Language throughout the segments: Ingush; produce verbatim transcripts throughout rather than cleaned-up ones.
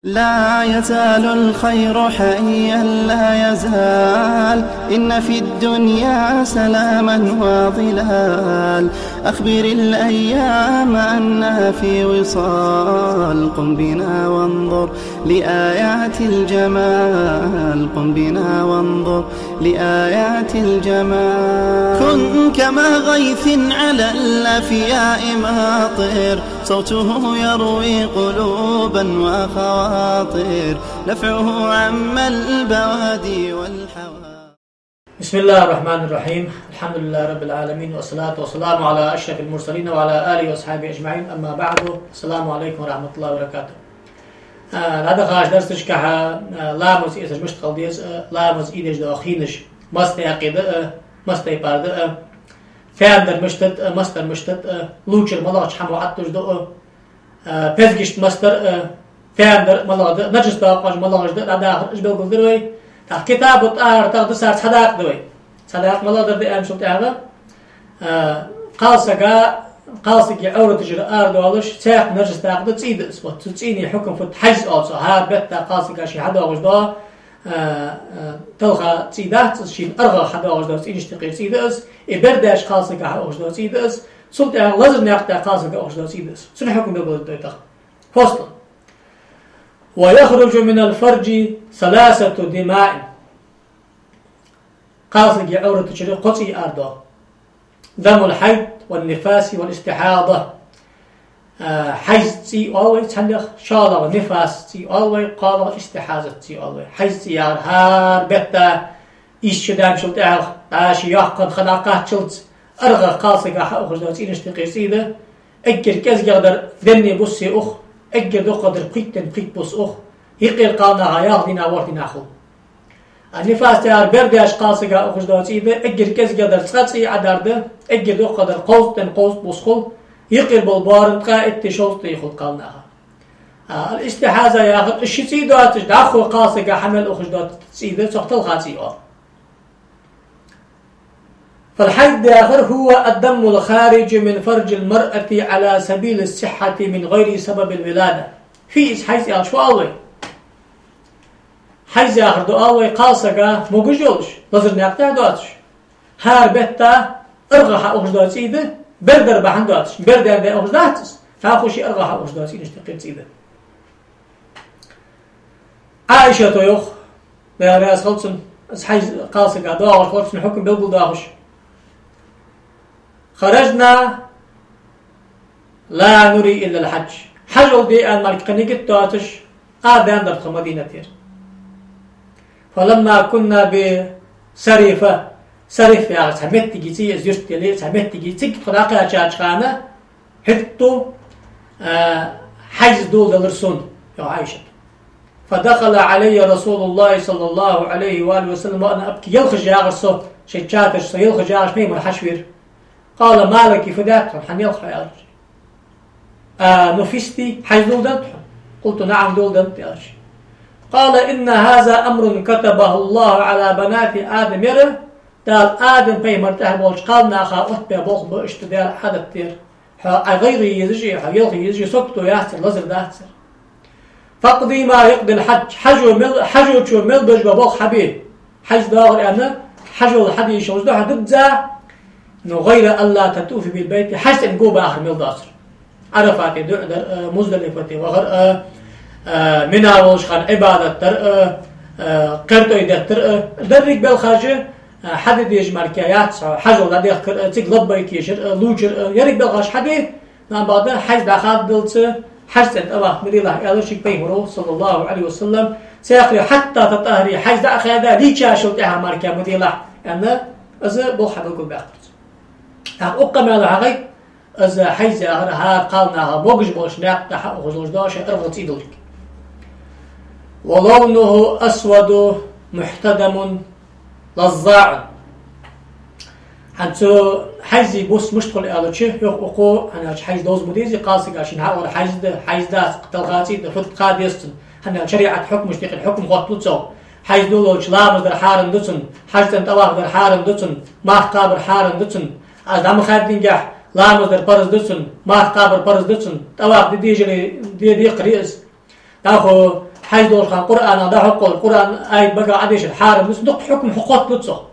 لا يزال الخير حيا لا يزال، إن في الدنيا سلاما وظلال. أخبر الأيام أنها في وصال، قم بنا وانظر لآيات الجمال، قم بنا وانظر لآيات الجمال. كن كما غيث على الأفياء ماطر، صوته يروي قلوبا وخواطر، نفعه عم البوادي والحواضر. بسم الله الرحمن الرحيم. الحمد لله رب العالمين، والصلاة والسلام على أشرف المرسلين وعلى آله وأصحابه أجمعين. أما بعد، السلام عليكم ورحمة الله وبركاته. А, дӀадахача дарсашка, а, ламаз эцаш мишта хила деза, а, ламаз ийдеш дола хинаш, мас тӀа яккхий да, а, мас тайпара да, а, фендар мишта да, а, мас дар мишта да, а, лувчар малагӀча хӀамах Ӏаттуш да, а, а, пезгашта мас дар, а, фендар малагӀа да, нажас доакъош малагӀаш да, дӀадахар уж белгалдир вай. ТӀаккха Китабу ТӀахӀаратах да цар цхьа дакъа да вай. Цхьа дакъа малагӀдар да аьнна шул тӀехьагӀа, а, кхалсага, кхалсага Ӏоврата чура арадоалаш, цхьаькха нажас дакъа да цӀий да из. Вот цу цӀийна хьукам фуд, хьайз оал цох, хӀара бетта кхалсага ше хьадоагӀаш дола, а, а, талха цӀий дац из, шийна аргӀагӀа хьадоагӀаш дола цӀийнашта юкъера цӀий да из, из бер даьча кхалсага хьаухаш дола цӀий да из, цул тӀехьагӀа лазар наькъа тӀа кхалсага ухаш дола цӀий да из. Цун хьукам белгалдойтах. Фослан. ويخرج من الفرج ثلاثة دماء. Кхалсага Ӏоврата чура кхо цӀий арадоал. دم الحيض والنفاس والاستحاضة. А, хьайз цӀий оал вай цхьаннех, шоллагӀа нифас цӀий оал вай, кхоалагӀа истихьазат цӀий оал вай. Хьайз цӀий яхар хӀара бетта ийс шу даьнначул тӀехьагӀа, дӀа ше йоккха хана дӀакхаччалца, аргӀагӀа кхалсага хьаухаш дола цӀийнашта юкъера цӀий да, эггара кӀезигагӀдар денна бус ух, эггара дукхагӀдар пхийтта денна пхийтта бус ух, юкъера кхалнаха ялх дийнахьа, ворхӀ дийнахьа хул. А нифас яхар бер даьча кхалсага ухаш дола цӀий да, эггара кӀезигагӀдар цкъа цӀий Ӏадар да, эггара дукхагӀдар кховзткъа денна кховзткъа бус хул, юкъера бола боарам ткъаь итт, шовзткъа ди хул кхалнаха. А, ал-истихьаза яхар, уж ши цӀий доацаш, дӀахо кхалсага хьа мел ухаш дола цӀий да, цох талха цӀий оал. فالحيض яхар هو الدم الخارج من فرج المرأة على سبيل الصحة من غير سبب الولادة. Фу я из хьайз аьлча, фу оал вай? Хьайз яхар да оал вай кхалсага могаш йолаш, лазар наькъа тӀа доацаш, хӀара бетта аргӀагӀа хьаухаш дола цӀий да, бер дар бахьан доацаш, бер даьнна ухаш дац из, тӀаккха ше аргӀагӀа хьаухаш дола цӀийнашта юкъера цӀий да. Ӏаишата йоах, Даьла раьза хилва цунна, из хьайз кхалсага доагӀаш хилар, цун хьукам белгалдоахаш: خرجنا لا نريد إلا الحج. Хьажол де аьнна мара кхы нигат доацаш, арадаьннадар тхо Мадинатера. فلما كنا بسرف, Сариф яхар цхьа моттиг я, цӀи я из, юрт я, цхьа моттиг я, цига тхо дӀакхаьчача хана, хӀаьта, а, хьайз доладелар сона, йоах Ӏаишата. فدخل علي رسول الله صلى الله عليه وآله وسلم وأنا أبكي. Елхаш ягӀар со, шоай чаташ со елхаш ягӀаш Пайхамар хьачувера. قال: ما لك, фу даьд хьона, хӀана елх хьо, аьлар. أنفست, хьайз доладеннад хьона? قلت: نعم, доладеннад, аьлар. قال: إن هذا أمر كتبه الله على بنات آدم. Ер Дала Адам пайхамара тӀехьа болча кхалнаха оттабаь болх ба, иштта Даьла Ӏадат да ер. Хьо Ӏа гӀайгӀа езаш а, хьо елха езаш а, сагото яц ер, лазар дац ер. فاقضي ما يقضي الحاج. Хьажо мел, хьажочо мел беш бола болх хьабе. Хьайз доагӀар аьнна, хьажол хьаде йиш йолаш да хьа дизза, но غير ألا تطوفي بالبيت, хьажцӀен го бахар мел доацар. Ӏарафате дуӀа дар а, Муздалифате вахар а, а, Мина волча хана Ӏибадат дар а, а, кхертӀой деттар а, деррига белхаш а, хьаде дезаш мара яц хьо, хьажол дӀадехкар а, цига лаббайк ешар а, лувчар а, еррига белхаш хьаде, амма бакъда хьайз дӀахаддалца, хьажцӀен тӀаваф ма делахь, аьлар шийга Пайхамаро, صلى الله عليه وسلم, цхьаькха: حتى تطهري, хьайз дӀа а хаьда, лийчачул тӀехьагӀа мара ма делахь, аьнна, из болх хьабелгалбаьккхар цо. ТӀаккха укх къамаьлах хьагӀайт, из хьайз яхар хӀара кхалнаха могаш болча наькъа тӀа хьаухаш долаш да шоай аргӀагӀа цӀий долга. ولونه أسود محتدم لظاع. ХӀанз цу хьайза бус мишта хул аьлча, йоах укхо, хӀана аьлча хьайз довза ма дезий, кхалсага шийна хьаухар хьайз да, хьайз дац, талха цӀий да, фуд кхы деза цунна. ХӀана аьлча шариӀата хьукмашта юкъера хьукм хотталу цох. Хьайз долалуча ламаз дар хьарам да цунна, хьажцӀен тӀаваф дар хьарам да цунна, марха кхабар хьарам да цунна. Аз дӀа ма хаьддингехь, ламаз дар парз да цунна, марха кхабар парз да цунна, тӀаваф де дезале, де декхар я из. ТӀаккха Хьайз долча хана Къуръана дӀахьокхаш, Къуръан аят багах Ӏодешар хьарам да цун, дукха хьукам хьакхоттаду цо.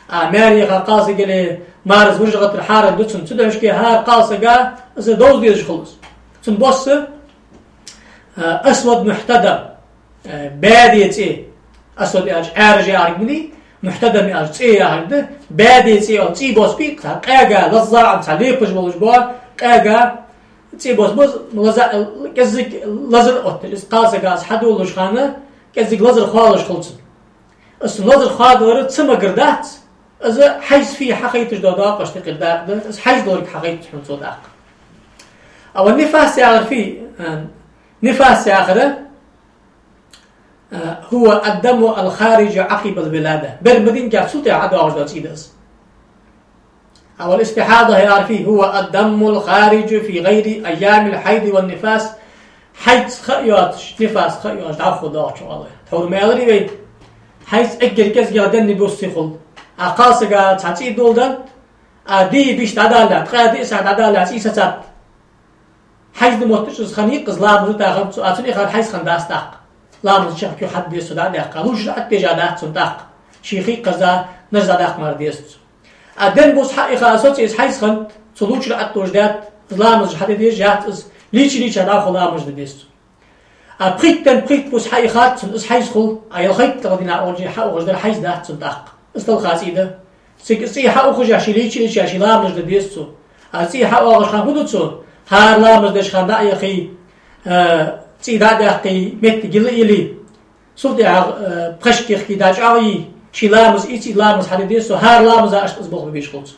А маьре яха кхалсаг яле, мараза вижар гӀаттар хьарам да цун. Цудухьа хьажа, хӀара кхалсага из довза дезаш хул из. Цун бос а, асвад мухьтадам, э, баьде цӀе. Асвад аьлча Ӏаьржа яхилга да, мухьтадам аьлча цӀе яхилга да. Баьде цӀе, цӀий бос бий, цхьа къаьга, лаззаӀам, цхьа лепаш болаш бола, къаьга цӀий бос ба, лаза-, кӀеззига лазар оттар. Из кхалсага из хьадоаллача хана кӀеззига лазар хоалаш хул цун. Из лазар хоадалар цамогар дац, из хьайз фий хьахайташ дола доакъашта юкъера дакъа да, из хьайз долга хьахайтац хьона цо дакъа. А ва нифас яхар фий, а, нифас яхар, а, هو الدم الخارج عقب الولادة. Бер ма диннагӀа цул тӀехьа ӀодоагӀаш дола цӀий да из. А ва истихьада яхар фий, هو الدم الخارج في غير أيام الحيض والنفاس. Хьайз ха а йоацаш, нифас ха а йоацаш дӀахо доагӀача хана. Тхьовра ма аьларий вай, хьайз эггара кӀезигагӀа денна бус цӀий хул. А кхалсага цхьа цӀий доладеннад, а ди бист дӀадалалехь, ткъаь диъ сахьат дӀадалалехь цӀий сецад. Хьайз да мотташ из хинна йикъаз ламаз да таханца, а цун ихар хьайз хинна дац тӀаккха. Ламаз чехка хьаде деза цо дӀа а даьккха, лувчар ӀотӀадежа дац цун тӀаккха. Ший хий кхаза нажа дӀадаккха мара деза цо. А денна бус хьаиха а соцаде из хьайз хиннад, цо лувчар ӀотӀадожадаьд, из ламаз хьаде дезаш яц из, лийча-лийча дӀахо ламаз де деза цо. А пхийтта денна пхийтта бус хьаихад цун, из хьайз хул, а ялхайттлагӀа дийнахьа оалаш хьаухаш дар хьайз дац цун тӀаккха. Из талха цӀий да. Цига из цӀий хьаухаш а, ший лийча-лийча ший ламаз де деза цо. А цӀий хьаоагӀаш хана фу ду цо? ХӀара ламаз деш хана дӀа а яхе, а, цӀий дӀа а даьккхе, моттиг йила а йилле, цул тӀехьагӀа, а, пхашка йихке дӀачӀоагӀъе, ший ламаз ийце, ламаз хьаде деза цо, хӀара ламаза иштта из болх бе безаш хул цо.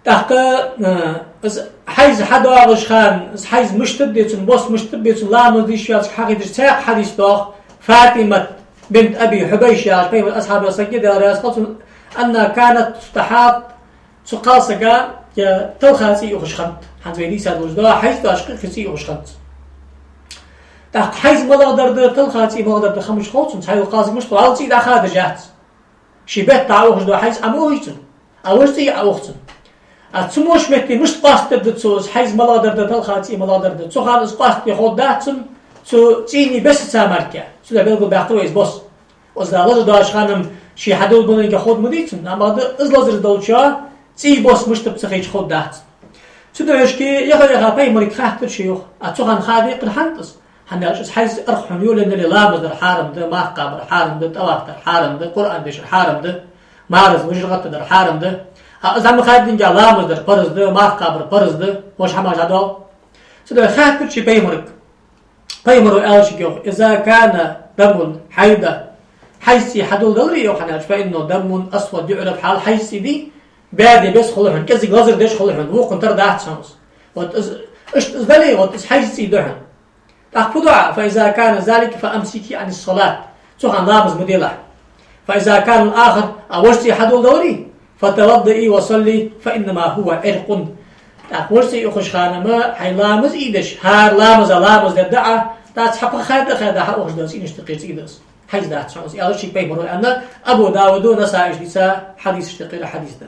ТӀаккха, а, из хьайз хьадоагӀача хана, из хьайз мишта да цун, бос мишта ба цун, ламаз де йиш йоацилга хьахайташ цхьаькха хьадис доагӀа, ФатӀимат бинт Аби Хьубайш яхаш пайхамара асхьабех саг я, Даьла раьза хилва цунна, أنها كانت تستحاض, цу кхалсага, я, талха цӀий ухаш хиннад. ХӀанз вай дийца долаш да, хьайз доацаш кхы-кхы цӀий ухаш хиннад. ТӀаккха хьайз малагӀдар да, талха цӀий малагӀдар да ховш хул цунна, цхьайола кхалсаг мишта хул, цӀий дӀахадаш яц. Ший бетта Ӏоухаш дола хьайз Ӏомохий цунна, а вож цӀий Ӏоух цунна. А цу моча метте мишта къоастадергда цо, из хьайз малагӀдар да, талха цӀий малагӀдар да? Цу хана из къоастаде ховргдац цунна, цу цӀийна бесаца мара. Цудухьа белгалбаьккхар вай из бос. Из лазар доацача хана-м ше хьадоладеннар ховргда ма дий цунна, амма из лазар долча цӀий бос мишта ба ца хайча ховргдац. Цудухьа яха-яха пайхамарга хаьттар ший юха, а цу хана ха декхар хӀана да из? ХӀана аьлча из хьайз аргӀа хьона йолаенна дале, ламаз дар хьарам да, марха кхабар хьарам да, тӀаваф дар хьарам да, Къуръан дешар хьарам да, мараза вижар гӀаттадар хьарам да. А из хӀама ха динга ламаз дар парз да, марха кхабар парз да, вож хӀамаш дӀадоал. Цудухьа хаьттар ше пайхамарга. Пайхамара аьлар шийга йоах: إذا كان دم الحيضة, хьайз цӀий хьадоладаларе йоах, хӀана аьлча, فإنه دم أسود يعرف, хьал хьайз цӀий дий, баьде беса хул хьона, кӀезига лазар деш хул хьона, вокхун тара дац хьона из. Вот из, иштта из дале, вот из хьайз цӀий да хьона. ТӀаккха фу ду Ӏа? فإذا كان ذلك فأمسكي عن الصلاة. Цу хана ламаз ма делахь. فإذا كان الآخر, а вож цӀий хьадоладаларе, فتوضئي وصلي فإنما هو عرق. ТӀаккха вож цӀий ухаш хана-м хьай ламаз ийдеш, хӀара ламаза ламаз дергда Ӏа, тӀаккха цхьа пхи хаьдда-хаьдда хьаухаш дола цӀийнашта юкъера цӀий да из. Хьайз дац хьона из, аьлар шийга пайхамара, аьнна, Абу Дауда, Насаийс дийца хьадисашта юкъера хьадис да.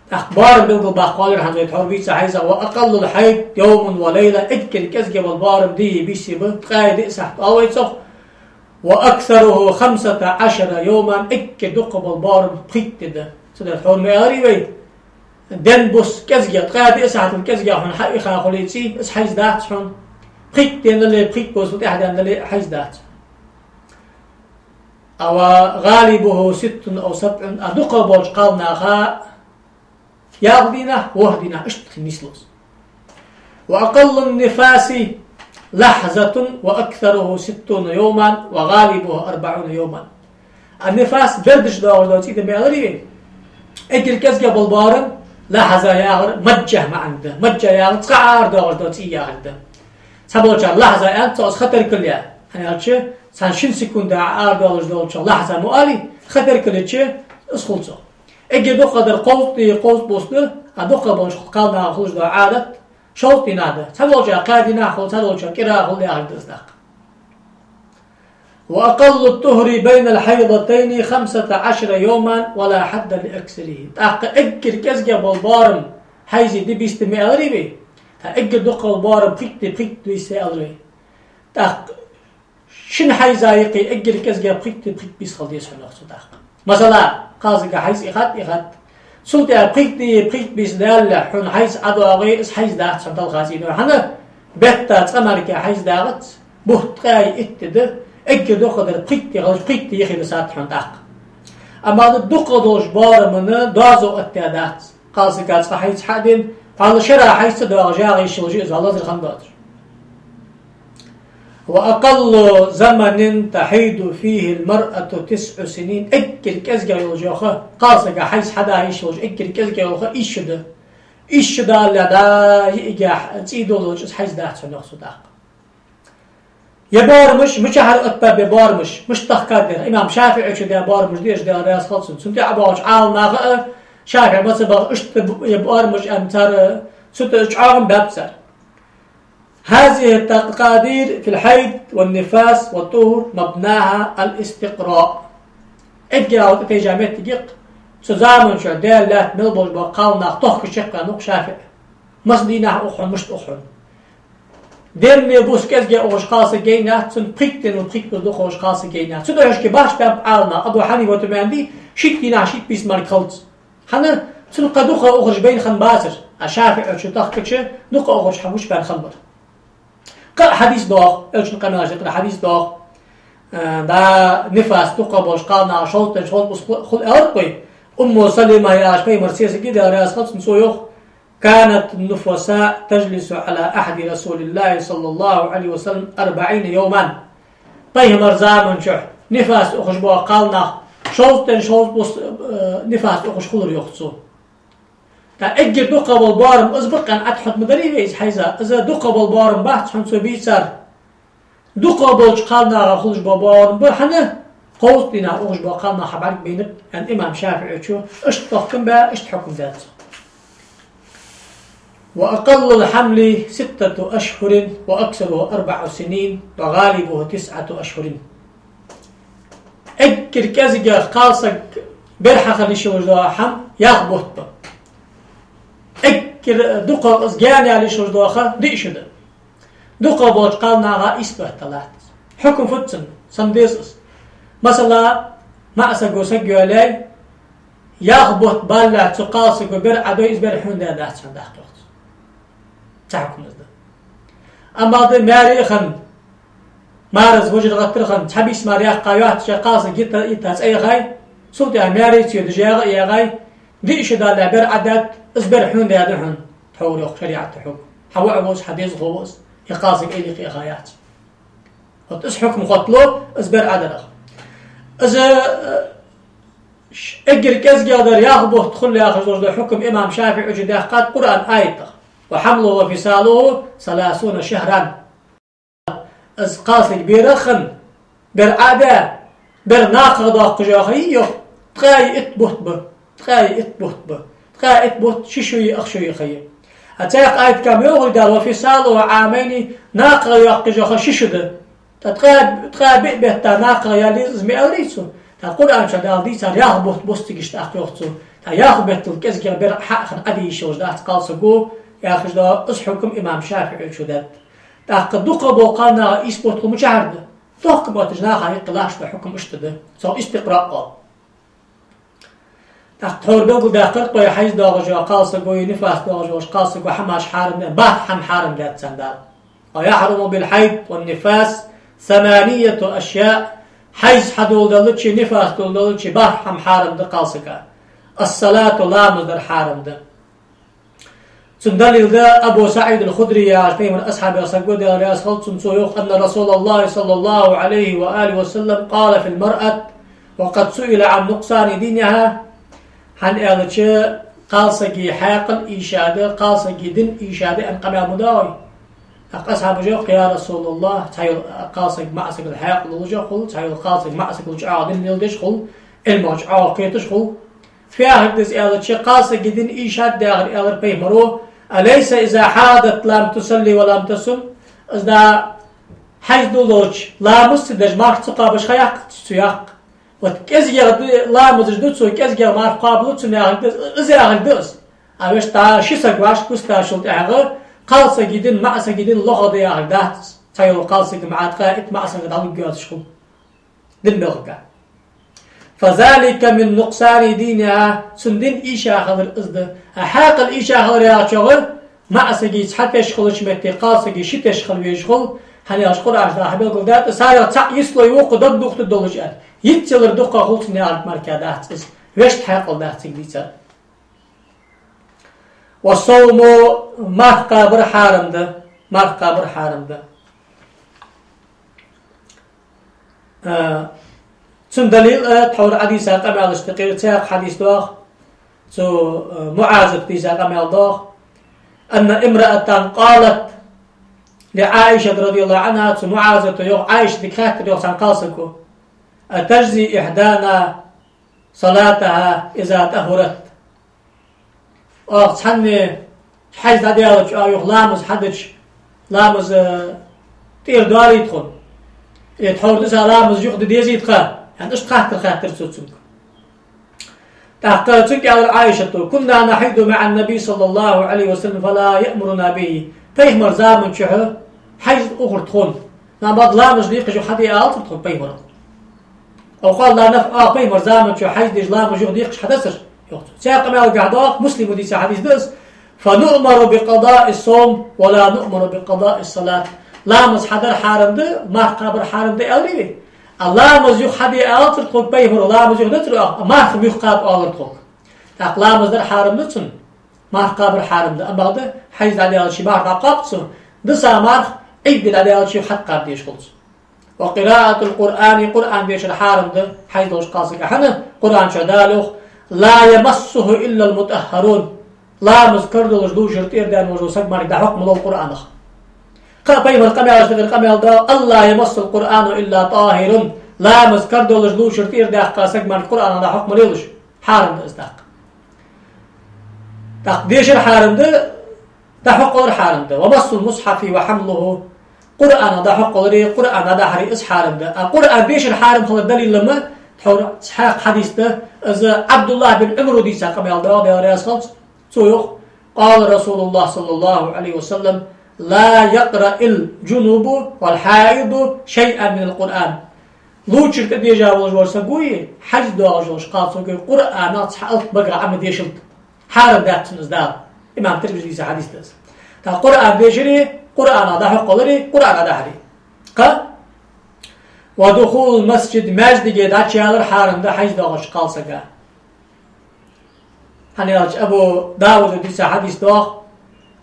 ТӀаккха боарам белгалбаккха кхоалар хӀанз вай тхьовра бийца хьайза: وأقل الحيض يوم وليلة, эггара кӀезига бола боарам дийи бийсеи ба, ткъаи диъ сахьат оал вай цох. وأكثره خمسة عشر يوما, эггара дукха бола боарам пхийтта ди да. Цудухьа тхьовра ма аьларий вай, денна бус кӀезига, ткъаь диъ сахьатал кӀезига хьона хьаиха хуле цӀий, из хьайз дац хьона. Пхийтта денна дале, пхийтта бусал тӀехьа денна дале, хьайз дац. أو غالبه ست أو سبع, а дукха болча кхалнаха ялх дийнахьа, ворхӀ дийнахьа, иштта хинна нийслу из. وأقل النفاس لحظة وأكثره ستون يوما وغالبه أربعون يوما. А нифас бердаш доагӀаш дола цӀий да ма аьларий вай. Эггара кӀезига бола боарам, лахьза яхар маджа маӀан да. Маджа яхар цкъа арадоагӀаш дола цӀий яхилга да. Цхьаболчар лахьза аьннад цох, из ха теркал я. ХӀана аьлча, цхьан шин секунда арадоалаш долчох лахьза ма оалий, ха теркал йича, из хул цох. Эггара дукхагӀдар кховзткъеи кховзткъа бус да, а дукха болча кхалнаха хулаш дола Ӏадат шовзткъа дийнахьа да. Цхьаболчар кхаь дийнахьа хул, цхьаболчар кӀира хул яхилга да из тӀаккха. وأقل الطهر بين الحيضتين خمسة عشر يوما ولا حد لأكثره. ТӀаккха эггара кӀезига бола боарам хьайзи ди бийса да ма аьларий вай. Эггара дукхагӀа бола боарам пхийтта ди, пхийтта бийса аьлар вай. ТӀаккха шин хьайза юкъе эггара кӀезигагӀа пхийтта ди, пхийтта бийса хила деза хьона йоах цо тӀаккха. Масала, кхалсага хьайз ийхад, ийхад. Цул тӀехьа пхийтта ди, пхийтта бийса далале хьона хьайз ӀодоагӀе, из хьайз дац хьона талхаца, хӀана, бетта цкъа мара хьайз дагӀац, бутт ткъаь итт ди да, эггара дукхагӀа дар пхийтта ди хилча, пхийтта ди юхе дисад хьона тӀаккха. Амма дукхагӀа долча боарамна доазув оттадаь дац. Кхалсага цкъа хьайз хьадена, хьалха шера хьайз ца доагӀаш, ягӀа йиш йолаш из, валлазар хинна доацар. وأقل زمن تحيض فيه المرأة تسع سنين. Эггара кӀезигагӀа йолаш йоах, кхалсага хьайз хьада йиш йолаш, эггара кӀезигагӀа йола ха ишта ди. Ишта ди далале, дӀа йиӀигахьа цӀий долалуча из хьайз дац хьона йоах цо тӀаккха. Е боарамаш, мичахьара оттабаьб е боарамаш, мишта тахкар дар, имам ШафиӀийчо даь боарамаш да уж, Даьла раьза хилва цунна. Цунна тӀехьа боагӀача Ӏаламнаха а, ШафиӀий мазхӀабах, иштта е боарамаш аьнна цар, цу тӀа чӀоагӀам баьб цар. هذه التقادير في الحيض والنفاس والطهر مبناها الاستقراء. Эггара тӀатайжа моттиг я-кх, цу заман чухь Даьла лаьтта мел болаш бола кхалнах тохкаш чакхъяьннав-кх ШафиӀий. Масса дийнахьа ух хьона, мишта ух хьона. Денна бус кӀезигагӀа ухаш кхалсаг гейнаяц, цунна пхийтта денна, пхийтта бус дукха ухаш кхалсаг гейнаяц. Цу духьашка башха баьннаб Ӏаламнаха, Абу Хьанифата ма аьннадий, шийтта дийнахьа, шийтта бийса мара хилац. ХӀана, цунна кхы дукха ухараш байна хиннабацар. А ШафиӀийчо тахкача дукха ухараш хьагучабаьнна хиннабар. Кхы а хьадис доагӀа, Элчан къамаьлашта юкъера хьадис доагӀа. Э, да, нифас дукха болаш кхалнаха шовзткъа ден шовзткъа бус хул-, хул аьлар-кх вай. Умму Салима яхаш пайхамара сесаг я, Даьла раьза хилва цунна, цо йоах: كانت النفساء تجلس على عهد رسول الله صلى الله عليه وسلم أربعين يوما. Пайхамара заман чухь нифас ухаш бола кхалнах шовзткъа ден шовзткъа бус, э, нифас ухаш хулар йоах цо. ТӀаккха эггара дукха бола боарам из ба-кх аьнна, Ӏа тхьовра ма дарий вай из хьайза. Из дукха бола боарам бац хьона цо бийцар. Дукха болча кхалнаха хулаш бола боарам ба хьона, кховзткъа дийнахьа ухаш бола кхалнах хьабӀаргабайнаб, аьннад имам ШафиӀийчо, иштта тохкам баь, иштта хьукам даьд цо. وأقل الحمل ستة أشهر وأكثره أربع سنين وغالبه تسعة أشهر. Эггара кӀезигагӀа кхалсаг бер хьахила йиш йолаш дола хӀама ялх бутт ба. Эггара дукха из гаьна яла йиш йолаш дола ха диъ шу да. Дукха болча кхалнаха ийс бутт латт. Хьукам фуд цун, сенна деза из? Масала, маӀа саго саг йоалаяьй, ялх бутт баллалехь цу кхалсаго бер Ӏодой, из бер хьона даь дац хьона тӀаккха йоах цо. Цхьа хьукам из да. Амма да маьре а хинна, мараза вожаргӀатар хинна, цхьа бийса мара яьккха йоаццаш кхалсаг йита, йита цӀаяхай, цул тӀехьа маьре ца йодаш ягӀа а ягӀай, диъ шу далале бер Ӏодаьд, из бер хьона даь да хьона, тхьовра йоах шариӀата хьукам. Хьа воӀ ва из, хьа дезагӀа ва из, е кхалсаг эли кхы яха яц. Вот из хьукам хоттало, из бер Ӏодарах. Из, э, ш-, эггара кӀезигагӀа дар ялх бутт хул яхаш долаш дола хьукам имам ШафиӀийчо даьккхад Къуръан аятах: وحمله وفصاله ثلاثون شهرا. Из кхалсаг бер а хинна, бер Ӏо а баь, бер накхагӀа доаккхаш йола ха йий йоах, ткъаь итт бутт ба, ткъаь итт бутт ба, ткъаь итт бутт ши шуи ах шуи ха я. А цхьаькха аятага ма йоахий Дала: وفصاله عامين, накхагӀа йоаккхаш йола ха ши шу да. ТӀаккха ткъаь, ткъаь биъ бетта накхагӀа яла еза из ма аьларий цо. ТӀаккха Къуръан чу Дала дийцар ялх бутт ба цига иштта тӀаккха йоах цо. ТӀаккха ялх беттал кӀезигагӀа бер хьа а хинна Ӏоде йиш йолаш дац кхалсаго, яхаш дола из хьукам имам ШафиӀийчо даьд. ТӀаккха дукха бола кхалнаха ийс бутт хул мичахьара да? Тохкам оттача наха юкъе латташ дола хьукам иштта да. Цох истикъраъ оал. ТӀаккха тхьовра белгалдаьккхар-кх вай хьайз доагӀаш йола кхалсаго, е нифас доагӀаш йолча кхалсаго хӀамаш хьарам да, бархӀ хӀама хьарам даьд царна Дала. ويحرم بالحيض والنفاس ثمانية أشياء. Хьайз хьадоладелча, нифас доладелча бархӀ хӀама хьарам да кхалсага. الصلاة, ламаз дар хьарам да. Цун далил да Абу СаӀид ал-Худри яхаш пайхамара асхьабех саг ва, Даьла раьза хилва цунна, цо йоах: أن رسول الله صلى الله عليه وآله وسلم قال في المرأة وقد سئل عن نقصان دينها. ХӀана аьлча, кхалсага хьаькъал ийша да, кхалсага дин ийша да аьнна къамаьл ма доагӀий. ТӀаккха асхьабаша йоах: يا رسول الله, цхьайола кхалсаг маӀасагал хьаькъал луш хул, цхьайола кхалсаг маӀасагал чӀоагӀа дин леладеш хул, Ӏилмах чӀоагӀа кхеташ хул. Фу яхилга да из аьлча, кхалсага дин ийшад яхар, аьлар пайхамаро: أليس إذا حاضت لم تصل ولم تصم؟ Из да хьайз долалуча ламаз ца деш, марха ца кхоабаш ха яккха цо, яккха. Вот кӀезигагӀа ламазаш ду цо, кӀезигагӀа марха кхоабалу цо яхилга да из, из яхилга да из. А вешта ши саг ваш густашул тӀехьагӀа, Кхалсага дин, маӀасага дин лохагӀа да яхар дац из. Цхьайола кхалсаг маӀа тӀа итт маӀа санна дӀалургйоацаш хул дин белхага. فذلك من نقصان دينها, цун дин ийша хилар из да. А хьаькъал ийша хилар яхачох, маӀасага цхьа теш хилча метте, кхалсага ши теш хила везаш хул, хӀана аьлча Къуръан чу дӀахо белгалдаьд, сарах цхьаъ йицлой вокхо дог духтургдолаш аьнна. Йицъялар дукха хул цун яхар мара дац из. Вешта хьаькъал дац цига дийцар. والصوم, марха кхабар хьарам да, марха кхабар хьарам да. А, цун далил а, тхьовра Ӏодийца къамаьлашта юкъера цхьаькха хьадис доагӀа, цу, а, МуӀазата дийца къамаьл доагӀа. أن امرأة قالت لعائشة رضي الله عنها, цу МуӀазата йоах, Ӏайшатага хаьттар йоах цхьан кхалсаго: أتجزئ إحدانا صلاتها إذا طهرت؟ Оаха цхьанне хьайз дӀадаьлча, а, юха ламаз хьадича, ламаз, э, тӀера доалий тхона? Э, тхьовра дисача ламаз юха де дезий тха? Аьнна, иштта хаттар хаьттар цо цунга. ТӀаккха цунга аьлар Ӏайшата: كنا نحيض مع النبي صلى الله عليه وسلم فلا يأمرنا به. Пайхамара заман чухь хьайз ухар тхона. Набад ламаз дийхкача хьаде алацар тхона пайхамара. أو قال: لا نفعل, а, пайхамара заман чухь хьайз деш ламаз юха дийхкача хьадацар, йоах цо. Цхьаькха къамаьлагахь доагӀа, Муслима дийца хьадис да из: فنؤمر بقضاء الصوم ولا نؤمر بقضاء الصلاة. Ламаз хьадар хьарам да, марха кхабар хьарам да аьлар вай. А ламаз юха хьаде алацар тхога пайхамара, ламаз юха дацар, а марха юха кхаба оалар тхога. ТӀаккха ламаз дар хьарам да цунна, марха кхабар хьарам да. Амма бакъда, хьайз дӀадаьлча марха дӀакхоач цо, диса марха Ӏийд ди дӀадаьлча хьакхаба дезаш хул цо. وقراءة القرآن, Къуръан дешар хьарам да хьайз долча кхалсага. ХӀана? Къуръан чу Дала йоах: لا يمسه إلا المطهرون. Ламаз кара долаш лувчар тӀера даьнна волаш вола саг мара дӀахьокха ма лолва Къуръанах. Кхы а пайхамара къамаьлашта юкъера къамаьл да: ألا يمس القرآن إلا طاهر. Ламаз кара долаш лувчар тӀера даьккха саг мара Къуръанах дӀахьокха ма лелаш. Хьарам да из тӀаккха. ТӀаккха дешар хьарам да, дӀахьокхалар хьарам да. ومس المصحف وحمله. Къуръанах дӀахьокхалари, Къуръан дӀадахьари из хьарам да. А Къуръан дешар хьарам хилара далил-м тхьовра цхьаькха хьадис да, из Ӏабдуллахь бин Ӏумара дийца къамаьл да, Даьла раьза хилва цунна. Цо йоах: قال رسول الله صلى الله عليه وسلم: لا يقرأ الجنب والحائض شيئا من القرآن. Лувчар тӀадежа волаш вола саго а, хьайз доагӀаш волча кхалсаго а Къуръанах цхьа алап багара Ӏо ма дешалда. Хьарам даьд цунна из Дала. Имам Тирмизе дийца хьадис да из. ТӀаккха Къуръан дешари, Къуръанах дӀахьокхалари, Къуръан дӀадахьари. Кхы а: ودخول المسجد, маьждиге дӀачуялар хьарам да хьайз доагӀача кхалсага. ХӀана аьлча Абу Дауда дийца хьадис доагӀа,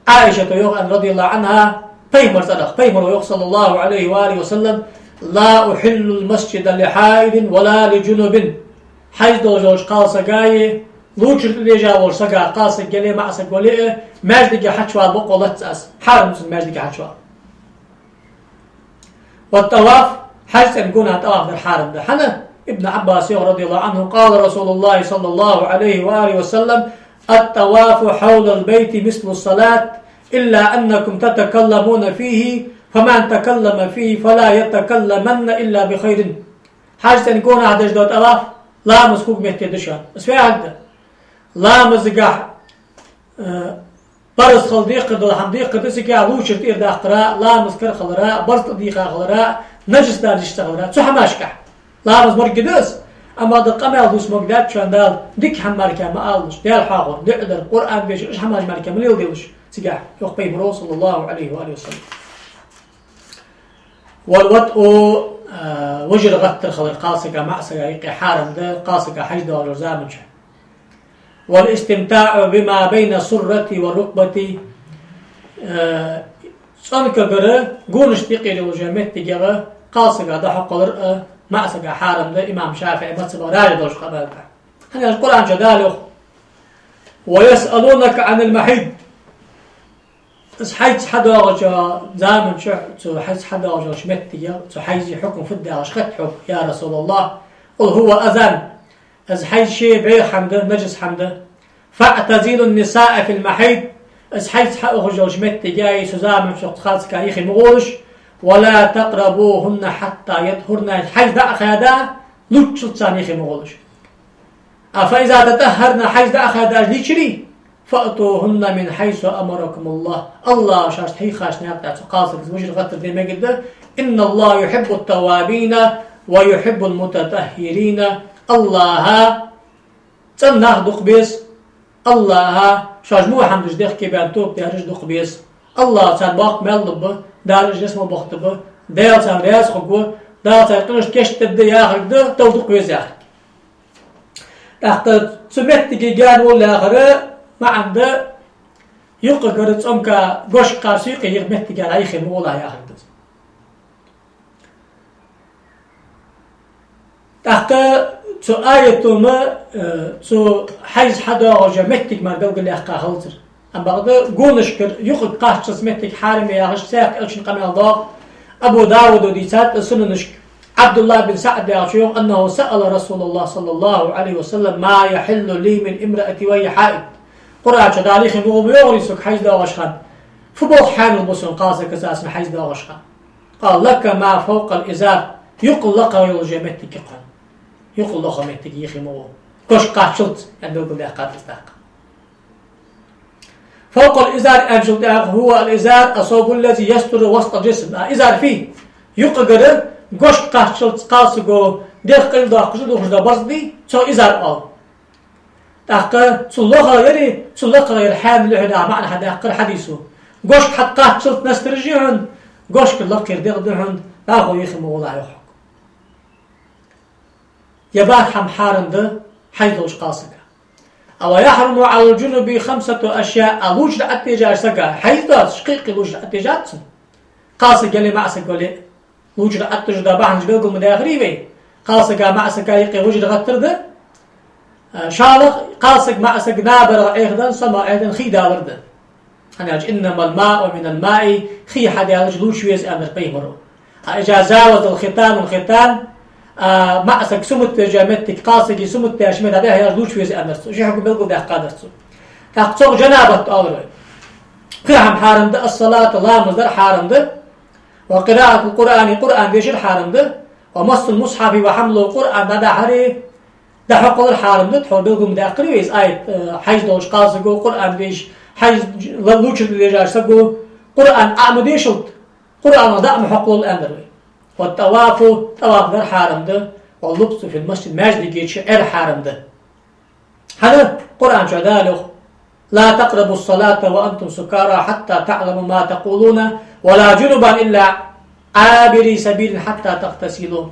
Ӏайшата йоах, رضي الله عنها, пайхамара цӀерах, пайхамара йоах, صلى الله عليه وآله وسلم: لا أحل المسجد لحائض ولا لجنب. Хьайз долаш волча кхалсага а, лувчар тӀадежа волча сага, кхалсаг яле а, маӀасаг вале а, маьждиге хьачувала бокъо лац аз. Хьарам да цунна маьждиге хьачувала. والطواف, хьажцӀен гонахьа тӀаваф дар хьарам да. ХӀана? Ибн Ӏаббаса йоах, رضي الله عنه: قال رسول الله صلى الله عليه وآله وسلم: الطواف حول البيت مثل الصلاة إلا أنكم تتكلمون فيه، فمن تكلم فيه فلا يتكلمن إلا بخير. ХьажцӀен гонахьа деш дола тӀаваф ламаз хургметте да шоана. Из фу яхилга да? Ламазагахь, э, параз хила декхар дола хӀама декхар да цига, лувчар тӀера даккхара, ламаз кара хилара, барзкъа дийха хилара, нажас дар йиш ца хилара, цу хӀамашкахь. Ламаз морг да из, амма да къамаьл дувца морг дац шоана Дала, дика хӀама мара ма алалаш, Даьла хьоахавар, дуӀа дар, Къуръан дешар, уж хӀамаш мара ма леладелаш цигахь, йоах пайхамара, صلى الله عليه وآله وسلم. والوطء, а, вижар гӀаттар хилар кхалсага, маӀасага юкъе хьарам да, кхалсага хьажцӀа доагӀаш заман чухь. والاستمتاع بما بين السرة والركبة, а, цӀенкагара гонашта юкъера йолча меттигех кхалсага дӀахьокхалар а маӀасага хьарам да, имам ШафиӀий мазхӀабах раьза долча къамаьлга. ХӀана аьлча Къуръан чу Дала йоах: ويسألونك عن المحيض. Из хьайз хьадоагӀача заман чухь, цу хьайз хьадоагӀача меттиге, цу хьайза хьукам фуд аьлча, хетт хьога, я Расулаллахь. قل هو أذى. Из хьайз ше бӀеха хӀама да, нажас хӀама да. فاعتزلوا النساء في المحيض. Из хьайз хьаухаш йолча меттиге, цу заман чухь кхалсага юхе ма гӀолаш. ولا تقربوهن حتى يطهرن. Хьайз дӀа а хаьда, луччалца царна юхе ма гӀолаш. А فإذا تطهرن, хьайз дӀа а хаьда, уж лийчарий, فأتوهن من حيث أمركم الله. АллахӀа шоашта хьийхача наькъа тӀа цу кхалсагаца вижар гӀаттар де мегаргда. إن الله يحب التوابين ويحب المتطهرين. АллахӀа цӀена нах дукха беза, АллахӀа шоаш мухьамдаш дехке баьнна тоба дераш дукха беза. АллахӀа царна боккха маьл лургба, Дала уж ялсмала бохийтаргба, Даьла царна раьза хургва, Дала цар къинош кийчдергда яхар да, тов дукха веза яхар. ТӀаккха цу меттиге гаьна волалехьара маӀан да, юкъагара цӀонка гошка кхаччалца юкъе йиха меттиг яр Ӏайхе ма гӀолахь яхар да из. ТӀаккха цу аято ма, э, цу хьайз хьадоагӀаш йола меттиг мара белгалъяьккха хилацар. Амма бакъда гонашкара юкъага кхаччалца меттиг хьарам я яхаш цхьаькха элчан къамаьл доагӀа. Абу Дауда дийцад сунанашка. ӀабдуллахӀ бин СаӀда яхачо йоах: أنه سأل رسول الله صلى الله عليه وسلم: ما يحل لي من امرأتي وهي حائض. Къуръан чу Дала йиха ма гӀо ма йоахарий сога хьайз доагӀаш хана. Фу болх хьаьнал ба сона кхалсагаца аз хьайз доагӀаш хана? قال: لك ما فوق الإزار. Юкъ лакхагӀа йолаш йола меттиг я хьона. Юкъ лоха меттиг йиха ма гӀо. Гошка кхаччалца, аьнна белгалдаьккхад из тӀаккха. فوق الإزار аьнначул тӀехьагӀа: هو الإزار الثوب الذي يستر وسط الجسم. А изар фуй? Юкъагара гошка кхаччалца кхалсаго дегӀ къайладоаккхаш дувхаш дола барзкъа дий, цох изар оал. ТӀаккха цул лоха яр, цул лакхагӀа яр хьаьнал я хьона яха маӀан хьадаьккхар хьадисо. Гошка хьатӀакхаччалца настараш я хьона, гошка лакхера дегӀ да хьона, дӀахо йиха ма гӀолахь йоах хьога. Ер бархӀ хӀама хьарам да хьайз долча кхалсага. ويحرم على الجنب خمسة أشياء. А лувчар ӀотӀадежача сага, хьайз доацаш, кхы-кхы лувчар ӀотӀадежад цун. Кхалсаг яле, маӀасаг вале. Лувчар ӀотӀадеш дола бахьанаш белгал ма даьхарий вай. Кхалсага, маӀасага юкъе вижар гӀаттар да. А, шоллагӀа, кхалсаг, маӀасаг набарах Ӏехадан, самах Ӏехадан хий далар да. ХӀана аьлча: إنما الماء من الماء, хий хьадаьлча лувча веза аьннад пайхамаро. А, إذا جاوز الختان الختان, а, маӀасага сумат деш йола моттиг кхалсага сумат даьча метте дӀадаьхьаялча лувча веза аьннад цо. Уж хьакъ белгалдаьккхад цо. ТӀаккха цох жанабат оалар вай. Кхы хӀама хьарам да: الصلاة, ламаз дар хьарам да. وقراءة القرآن, Къуръан дешар хьарам да. ومس المصحف وحمله, Къуръан дӀадахьари дӀахьокхалари хьарам да. Тхьовра белгал ма даьккхарий вай из аят, э, хьайз долча кхалсаго Къуръан деша, хьайз ла-, лувчар тӀадежача саго Къуръан Ӏо ма дешалда, Къуръанах дӀа ма хьокхалалда аьннадар вай. والطواف, тӀаваф дар хьарам да. واللبث في المسجد, маьждиге чу Ӏер хьарам да. ХӀана? Къуръан чу Дала йоах: لا تقربوا الصلاة وأنتم سكارى حتى تعلموا ما تقولون ولا جنبا إلا عابري سبيل حتى تغتسلوا.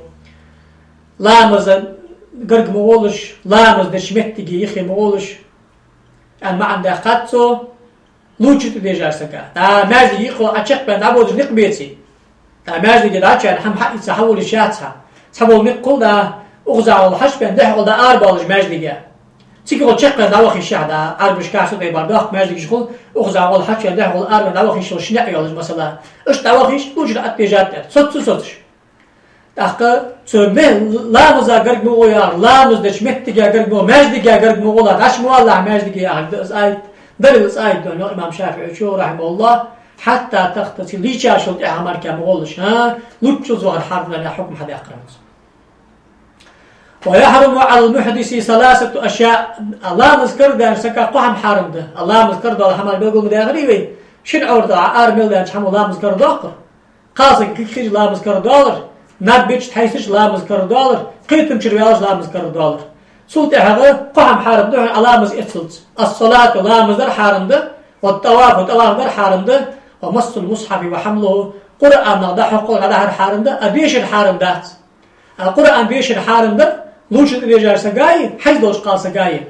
Ламаза гарга ма гӀолаш, ламаз деча моттиге йиха ма гӀолаш, аьнна маӀан даьккхад цо. Лувчар тӀадежача сага. ДӀа маьждиге йиӀиг хьо Ӏочакхбаьнна дӀабодаш никъ беце. ДӀа маьждиге дӀачуваьнна хӀама хьаийца хьавоалаш яц хьа. Цхьабола никъ хул дӀа, укхаза гӀолла хьачубаьнна дехьа гӀолла дӀа арабоалаш маьждиге. Цига гӀолла чакхбаьнна дӀаваха йиш яц хьа дӀа, Ӏарбашка кхы а тайпара доккха маьждигаш хул, укхаза гӀолла хьачуваьнна дехьа гӀолла арабаьнна дӀаваха йиш йолаш шиннех йолаш, масала. Иштта дӀаваха йиш, лувчар ӀотӀадежад тӀера. Соц ца соцаш. ТӀаккха цу ме-, ламаза гарга ма гӀо яхар, ламаз деча моттиге гарга ма гӀо, маьждиге гарга ма гӀолахь, дӀачу ма валалахь маьждиге яхар да из аят. Далил из аят да, йоах имам ШафиӀийс, рахьимахӀуллахӀ: حتى تغتسلوا, лийчачул тӀехьагӀа мара ма гӀолаш, хӀа? Лувчалца вахар хьарам да аьнна хьукм хьадаьккхар цо. ويحرم على المحدث ثلاثة أشياء. Ламаз карадаьннача сага кхо хӀама хьарам да. Ламаз карадоала хӀамаш белгал ма даьхарий вай. Шин Ӏовра тӀа Ӏо ара мел даьннача хӀамо ламаз карадоаккхар. Кхалсаг кулг хилча ламаз карадоалар, наб беча хьайсача ламаз карадоалар, кхетамчура ваьлча ламаз карадоалар. Цул тӀехьагӀа кхо хӀама хьарам да хьона Ӏа ламаз эцалца: الصلاة, ламаз дар хьарам да, والطواف, тӀаваф дар хьарам да, ومس المصحف وحمله, Къуръанах дӀахьокхалар, дӀадахьар хьарам да, а дешар хьарам дац. А Къуръан дешар хьарам дар лувчар тӀадежача сага а, хьайз долча кхалсага а.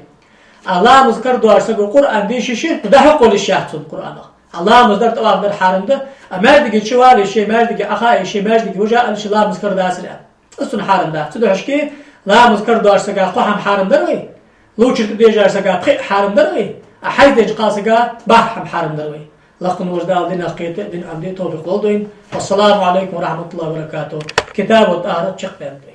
А ламаз карадоалача саго Къуръан дешаш, дӀахьокхалаш яц цунна Къуръанах. А ламаз дар, тӀаваф дар хьарам да, а маьждиге чу вале ше, маьждиге Ӏохае ше, маьждиге вижа аьлча ламаз карадацар аьнна. Из цунна хьарам дац. Цудухьа ламаз карадоалача сага кхо хӀама хьарам дар вай, лувчар тӀадежача сага пхиъ хьарам дар вай, а хьайз деча кхалсага бархӀ хӀама хьарам дар вай. Лакха волча Дала динах кхета, дин Ӏомаде товфикъ лолда вайна. والسلام عليكم ورحمة الله وبركاته. كتاب الطهارة чакхбаьннаб.